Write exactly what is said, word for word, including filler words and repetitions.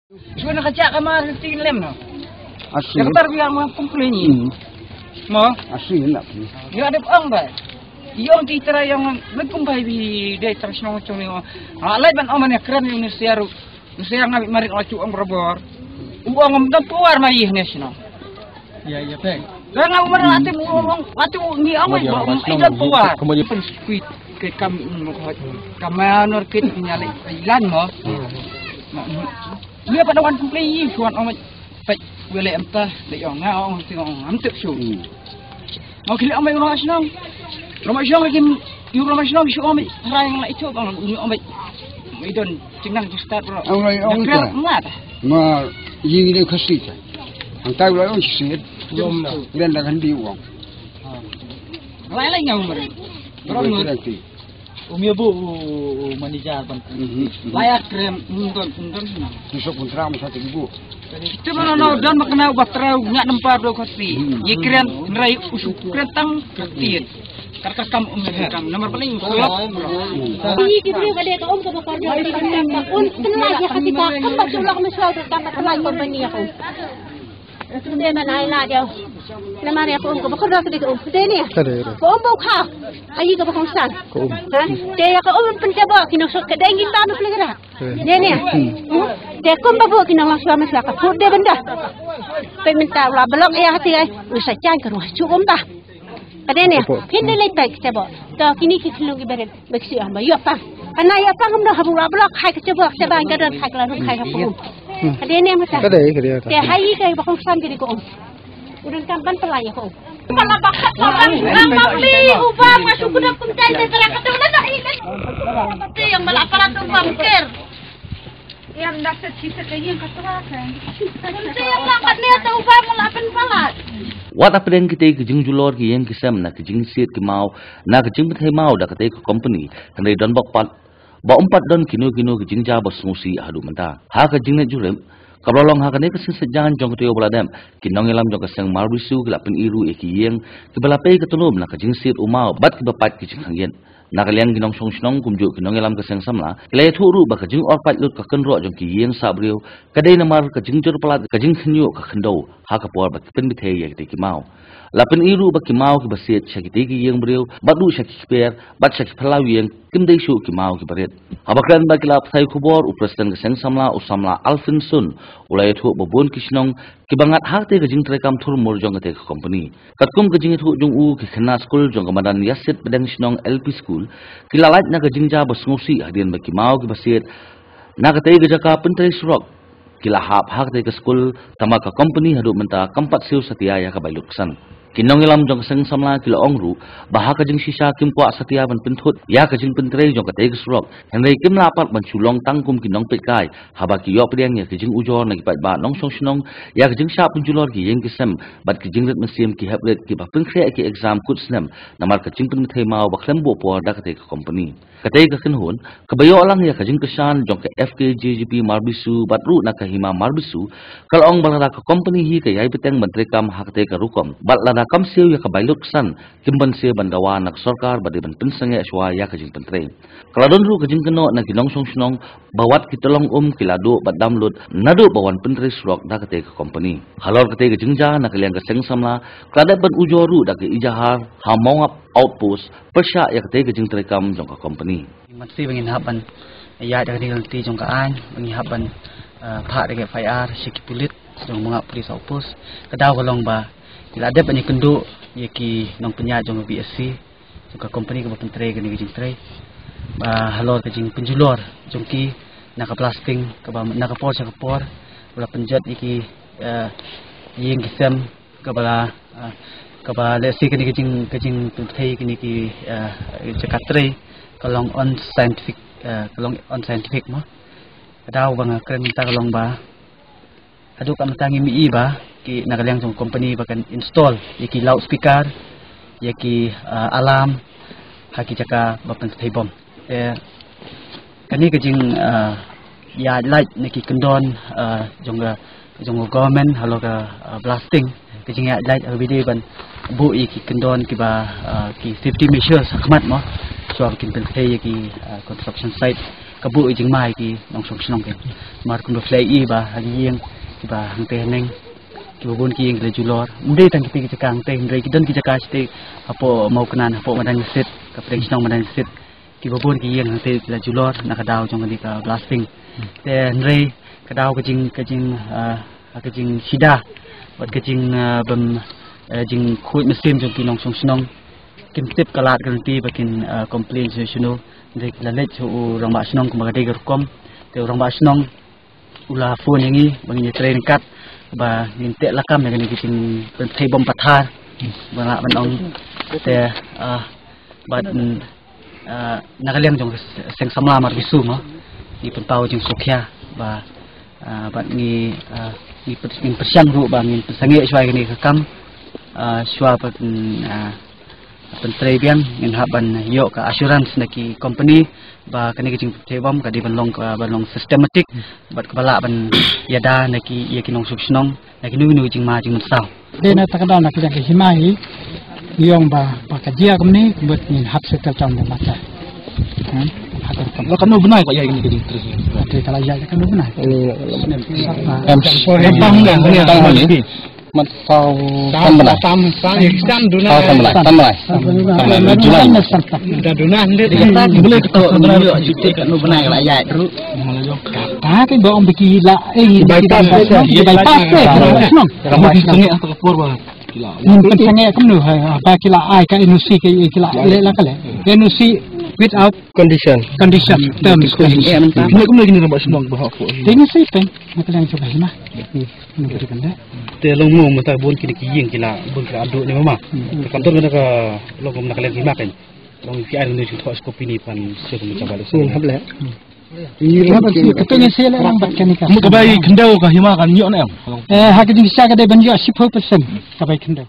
Shu na ka jak ka mar tin lem no. Asu. Ya ka tar biang ma complain ni. Hmm. Mo. Asu na. Ya dep ong ba. Yong ti tara yong me kumbai bi de tara shnong chong ni. Ha lai ban ong ma ne kren ni siaru. Siang ngai marit la chu ong robor. U ong am dan puar ma yih ne shnong. Ya, ya, peng. Dang umar ati mu ong, ati mu ngi ong, ong, ong, ikan puar. Pen squid ke kam, mm, kam manor kit nyali ilan mo. Lia pada wan kumplei yi, suan ong, pek wele emta, le ong, nga ong, ti ong, am tek shu. Mo kili ong, ong, shnong. Roma shnong lagi, yu roma shnong, shu ong, rai ngai itu, ong, ong, idon. Chingnang ju start bro. Ang lai ong ta. Nga ta. Ma ying de khasi ta. Ang tai lai ong si. Lom na. Len da kan di wong. Lai lai ngau mare. Bro no. Um ya bu, u manager ban. Lai a krem undon undon na. Kisok pun terang masa tu bu. Kita mana no don makna ba trau nga nempa do khasi. Ye kren rai usu kren tang kretien. Kar ka kam um ne kam namar paling klop. Ni ki briew ba dei ka um ka ba kor jong ka kam ka un pynlait ïa ka kita kam ba shu lok mynshuwa ka kam ba pynlait company ïa ka um. Te ba nai la dia. Namar ïa ka um ka ba kor ka dei ka um. Te ni. Ka dei, ka dei. Ka um ba u kha. Ai ka ba kongsan. Ka um. Ha? Te ïa ka um pynte ba ki nong suk ka dei ngin ba nu pynlait ra. Te ni. Hmm. Te kum ba bu ki nong shuwa mynshuwa ka pur de benda. Pe mynta u la blok ïa ka ti ai. U sa chan ka ruh chu um ba. Ka dei ne, phin dei leit bek te bo. To kini ki khlung ki beret, bek si am ba ïoh pang. Kana ïoh pang am da habu la blok hai ka chubok te ba ka don hai ka la rung hai ha pung. Ka dei ne mata. Ka dei, ka dei. Te hai ka ba kongsan ki dei ko. Udan kam ban pala ïa ko. Pala ba khat pala. Nang ba beli uba ma shu kuda kumtai te tera ka tu na ta i. Te yang bala pala tu ba mker. Em da sa chi sa ka ïing ka tra ka. Te em la kat ne ta uba mo la pynpalat. Wat hapdeng kitei ki jingjulor ki ïing ki sem na ki jingsiat ki maw, na ki jingpynthei maw da katei ka company, hynrei don bok pat ba um pat don kino kino ki jingjia ba sngewsih haduh mynta. Ha ka jingleit jurip kaba la long ha kane ka sien saitjaiñ jong ka taïew ba la dep, ki nongïalam jong ka seng Marbisu ki la pyni ruh ïa ki ïing kiba la pei ka tulum na ka jingsiat u maw bad kiba pait ki jingkhang ïit. Na ka liang ki nongshong shnong kumjuh ki nongïalam ka seng samla ki la ïathuh ruh ba ka jingor pait lut ka kynroh jong ki ïing sah briew ka dei namar ka jingjur palat ka jingkhynñiuh ka khyndew ha ka por ba ki pynbthei ïa kitei ki maw. La pyni ruh ba ki maw kiba siat sha kitei ki ïing briew bad ruh sha ki kper bad sha ki phyllaw ïing kim dei shuh ki maw kiba rit. Haba kren bad ki lad pathai khubor u President ka seng samla u samla Alvin Sun u la ïathuh ba bun ki shnong kiba ngat ha katei ka jingtreikam thurmur jong katei ka company. Katkum ka jingïathuh jong u ki khynnah skul jong ka madan Ïasiat Pdeng Shnong L P School ki la lait na ka jingjia ba sngewsih hadien ba ki maw kiba siat na katei ka jaka pyntrei surok ki la hap ha katei ka skul tangba ka company haduh mynta kam pat siew satia ïa ka bai lutksan. Ki nongïalam jong ka seng samla ki la ong ruh ba ha ka jingshisha kim kwah satia ban pynthut ïa ka jingpyntrei jong katei ka surok hynrei kim lah pat ban shu long tang kum ki nongpeitkai haba ki ïoh pdiang ïa ki jingujor na ki paidbah nongshong shnong ïa ka jingshah pynjulor ki ïing ki sem bad ki jingrit mynsiem ki hep rit kiba pynkhreh ïa ki exam kut snem namar ka jingpynbthei maw ba khlem buh por da katei ka company. Katei ka kynhun kaba ïoh lang ïa ka jingkyrshan jong ka F K J G P Marbisu bad ruh na ka Hima Marbisu ka la ong ba lada ka company hi ka ïai bteng ban treikam ha katei ka rukom bad lada kam siew ïa ka bai lutksan kim banse ban dawa na ka sorkar ba dei ban pynsangeh shuwa ïa ka jingpyntrei. Ka la don ruh ka jingkynnoh na ki nongshong shnong ba wat ki tyllong um ki la duh bad dam lut naduh ba wan pyntrei surok da katei ka company. Halor katei ka jingjia na ka liang ka seng samla ka la dep ban ujor ruh da ka ejahar ha Mawngap Outpost pyrshah ïa katei ka jingtreikam jong ka company. Mynta ba ngin hap ban ïaid da ka lynti jong ka aiñ ba ngin hap ban, eh, phah da ka F I R sha ki pulit jong Mawngap Police Outpost. Ka daw ka long ba ngi la dep ban ïakynduh ïa ki nongpynïaid jong ka B S C jong ka company kaba pyntrei kane ka jingtrei. Ba halor ka jingpynjulor jong ki na ka blasting kaba na ka por sha ka por ba la pynjot ïa ki, eh, ïing ki sem kaba la, ah, kaba lehse kane ka jing, ka jingpynthei kane ki, ah, jaka trei ka long unscientific, ah, ka long unscientific mo. Ka daw ba nga kren mynta ka long ba haduh ka mynta ngim i ba ki na ka liang jong company ba kan install ïa ki loudspeaker ïa ki, ah, alarm ha ki jaka ba pynthei bom. Te kane ka jing, ah, ïaid lait na ki kyndon, ah, jong ka, jong ka government halor ka, ah, blasting. Ka jingïaid lait ha ka bynta ban buh ïa ki kyndon kiba, ah, ki safety measures ha khmat mo. Shuwa ba kin pynthei ïa ki, ah, construction site. ka buh jingma ïa ki nongshong shnong kein. Namar kumba phi la ïohi ba ha ki ïing kiba hangtei haneng, kiba bun ki ïing ki la julor. Ym dei tang kita ki jaka hangtei, hynrei ki don ki jaka shatei hapoh Mawknan, hapoh Madan Ïasit, ka pdeng shnong Madan Ïasit, kiba bun ki ïing hangtei ki la julor na ka daw jong kane ka blasting. Te hynrei ka daw ka jing, ka jing, ah, ka jingshida bad ka jing, ah, bym, ah, jingkhuid mynsiem jong ki nongshong shnong. Kim tip ka lad ka lynti ba kin, ah, complain shano shano. Hynrei ki la leit ha u rangbah shnong kumba ka dei ka rukom. Te u rangbah shnong u la phone ïa ngi ba ngin ïatrei ryngkat ba ngin teh lakam ïa kane ka jingpynthei bom pathar ba lah ban ong. Te, ah, bad, mm, ah, na ka liang jong ka seng samla Marbisu mo, ngi pynpaw jingsngewkhia ba, ah, bad ngi, ah, ngi pyn-, ngin pyrshang ruh ba ngin pynsangeh shuwa ïa kane ka kam, ah, shuwa ba, mm, ah, pyntrei biang, ngin hap ban ïoh ka assurance na ki company ba kane ka jingpynthei bom ka dei ban long, ka ban long systematic bad kaba lah ban ïada na ki, ïa ki nongshong shnong na kino kino ki jingma jingmynsaw. Dei na kata ka daw na ka liang ka hima hi, ngi ong ba, ba ka jia kumne bad ngin hap settle down da mata. Hmm? Hap settle down. La katno bnai ka ïaid kane ka jingtrei? Te ka la ïaid katno bnai? Em, em, em, em, Mat saw san bnai. Saw san bnai. San bnai. San bnai. July. Da duna hynde. Bele kito ngi ïoh juti katno bnai ka la ïaid ruh. Kata te ba ong ba ki la, eh, ki bypass, ki bypass te. Shnong. Ka bypass shnong. Ngin pynsangeh kumno, ha, ba ki la ai ka N O C, ki la leh la ka leh. N O C without condition. Condition. Terms, condition. Kumno, kumno kine rangbah shnong ba hok. Te N O C pyn, na ka liang jong ka hima. Te long mo mynta bun kine ki ïing ki la, bun ki la adu ne mama. Te kan don kane ka long kum na ka liang ki ma kan. Long ki ai ne jingthoh sha company pan sha company jamba le. Ngin hap leh. Ka tu ne se le lang bad kane ka. Mo ka bai khyndew ka hima kan ïoh ne em. Eh, ha ka jingshisha ka dei ban ïoh shiphew percent ka bai khyndew.